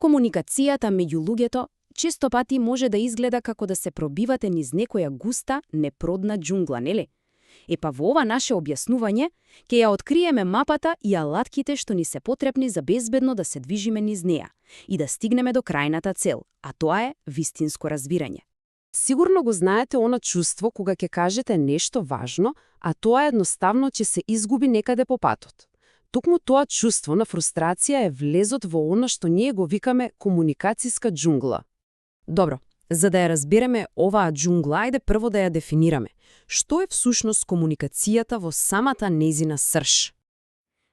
Комуникацијата меѓу луѓето често пати може да изгледа како да се пробивате низ некоја густа, непродна џунгла, нели? Епа во ова наше објаснување ќе ја откриеме мапата и алатките што ни се потребни за безбедно да се движиме низ неа и да стигнеме до крајната цел, а тоа е вистинско разбирање. Сигурно го знаете она чувство кога ќе кажете нешто важно, а тоа едноставно ќе се изгуби некаде по патот. Токму тоа чувство на фрустрација е влезот во она што ние го викаме комуникацијска џунгла. Добро, за да ја разбереме оваа џунгла, ајде прво да ја дефинираме. Што е всушност комуникацијата во самата незина срж?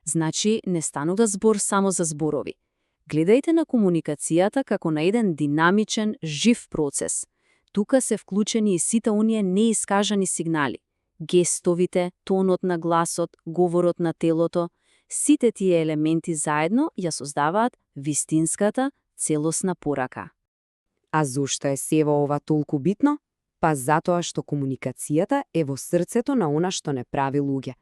Значи, не станува збор само за зборови. Гледајте на комуникацијата како на еден динамичен, жив процес. Тука се вклучени и сите оние неискажани сигнали. Гестовите, тонот на гласот, говорот на телото, сите тие елементи заедно ја создаваат вистинската, целосна порака. А зошто е сева ова толку битно? Па затоа што комуникацијата е во срцето на она што не прави луѓе.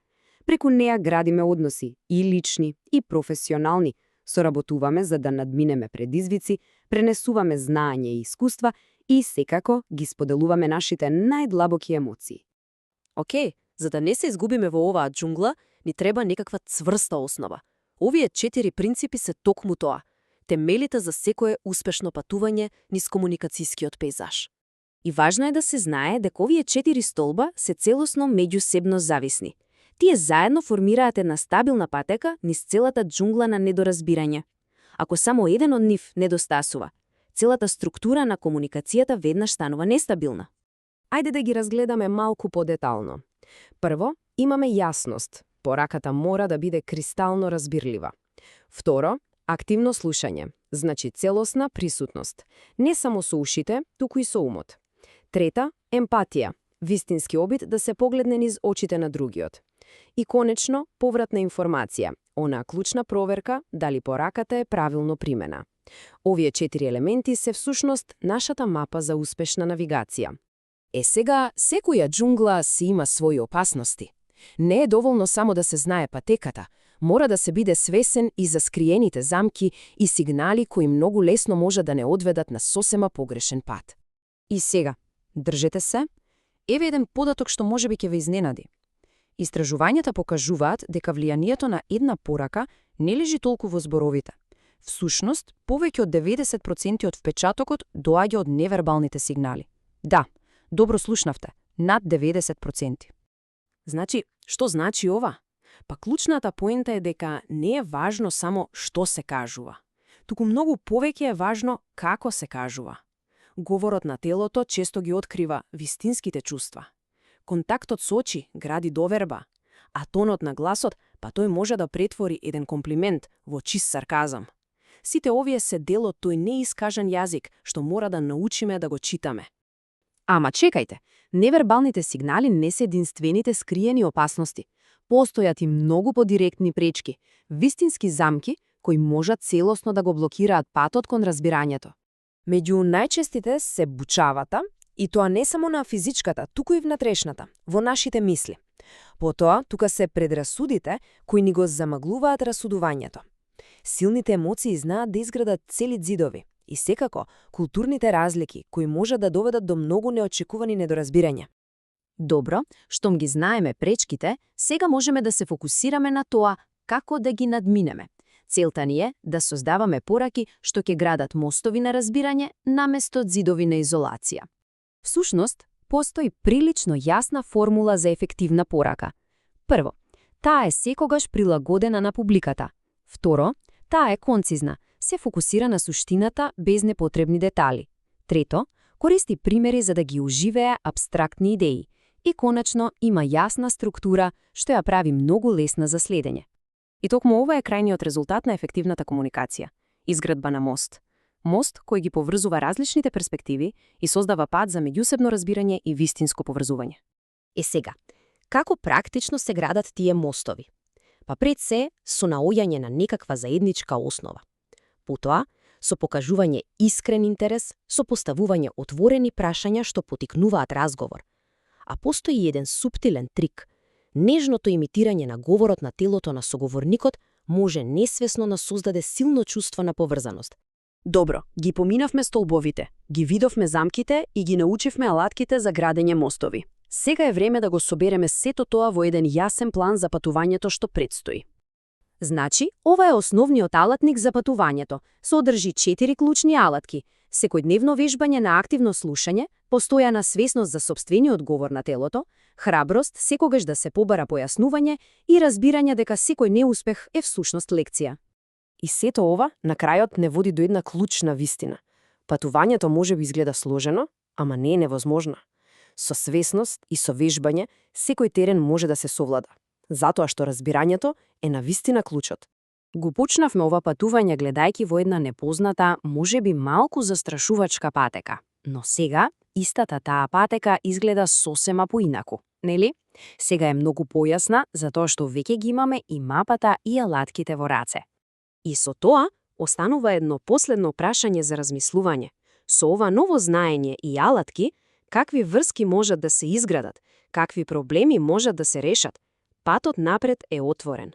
Преку неа градиме односи, и лични, и професионални, соработуваме за да надминеме предизвици, пренесуваме знаење и искуства и секако ги споделуваме нашите најдлабоки емоции. Океј, за да не се изгубиме во оваа џунгла, ни треба некаква цврста основа. Овие 4 принципи се токму тоа. Темелите за секое успешно патување низ комуникацијскиот пейзаж. И важно е да се знае дека овие 4 столба се целосно меѓусебно зависни. Тие заедно формираат една стабилна патека низ целата џунгла на недоразбирање. Ако само еден од нив недостасува, целата структура на комуникацијата веднаш станува нестабилна. Ајде да ги разгледаме малку подетално. Прво, имаме јасност. Пораката мора да биде кристално разбирлива. Второ, активно слушање, значи целосна присутност. Не само со ушите, туку и со умот. Трета, емпатија, вистински обид да се погледне низ очите на другиот. И конечно, повратна информација, онаа клучна проверка дали пораката е правилно примена. Овие 4 елементи се всушност нашата мапа за успешна навигација. Сега, секоја џунгла си има своји опасности. Не е доволно само да се знае патеката, мора да се биде свесен и за скриените замки и сигнали кои многу лесно може да не одведат на сосема погрешен пат. И сега, држете се, еве еден податок што можеби ќе ве изненади. Истражувањата покажуваат дека влијанието на една порака не лежи толку во зборовите. Всушност, повеќе од 90% од впечатокот доаѓа од невербалните сигнали. Да, добро слушнавте, над 90%. Значи, што значи ова? Па клучната поента е дека не е важно само што се кажува. Туку многу повеќе е важно како се кажува. Говорот на телото често ги открива вистинските чувства. Контактот со очи гради доверба, а тонот на гласот, па тој може да претвори еден комплимент во чист сарказам. Сите овие се дел од тој неискажан јазик што мора да научиме да го читаме. Ама чекајте, невербалните сигнали не се единствените скриени опасности. Постојат и многу подиректни пречки, вистински замки кои можат целосно да го блокираат патот кон разбирањето. Меѓу најчестите се бучавата, и тоа не само на физичката, туку и внатрешната, во нашите мисли. Потоа, тука се предрасудите кои ни го замаглуваат расудувањето. Силните емоции знаат да изградат цели ѕидови и секако културните разлики кои може да доведат до многу неочекувани недоразбирања. Добро, штом ги знаеме пречките, сега можеме да се фокусираме на тоа како да ги надминеме. Целта ни е да создаваме пораки што ќе градат мостови на разбирање наместо ѕидови на изолација. Всушност, постои прилично јасна формула за ефективна порака. Прво, таа е секогаш прилагодена на публиката. Второ, таа е концизна, се фокусира на суштината без непотребни детали. Трето, користи примери за да ги оживее апстрактни идеи. И конечно, има јасна структура што ја прави многу лесна за следење. И токму ова е крајниот резултат на ефективната комуникација. Изградба на мост. Мост кој ги поврзува различните перспективи и создава пат за меѓусебно разбирање и вистинско поврзување. Сега, како практично се градат тие мостови? Па пред се со наоѓање на некаква заедничка основа. Потоа, со покажување искрен интерес, со поставување отворени прашања што потикнуваат разговор. А постои еден суптилен трик. Нежното имитирање на говорот на телото на соговорникот може несвесно да создаде силно чувство на поврзаност. Добро, ги поминавме столбовите, ги видовме замките и ги научивме алатките за градење мостови. Сега е време да го собереме сето тоа во еден јасен план за патувањето што предстои. Значи, ова е основниот алатник за патувањето. Содржи 4 клучни алатки: секојдневно вежбање на активно слушање, постојана свесност за сопствениот говор на телото, храброст секогаш да се побара појаснување и разбирање дека секој неуспех е всушност лекција. И сето ова на крајот не води до една клучна вистина. Патувањето може би изгледа сложено, ама не е невозможно. Со свесност и со вежбање, секој терен може да се совлада. Затоа што разбирањето е на вистина клучот. Го почнавме ова патување гледајќи во една непозната, можеби малку застрашувачка патека. Но сега, истата таа патека изгледа сосема поинаку, нели? Сега е многу појасна, затоа што веќе ги имаме и мапата и алатките во раце. И со тоа, останува едно последно прашање за размислување. Со ова ново знаење и алатки, какви врски можат да се изградат, какви проблеми можат да се решат, патот напред е отворен.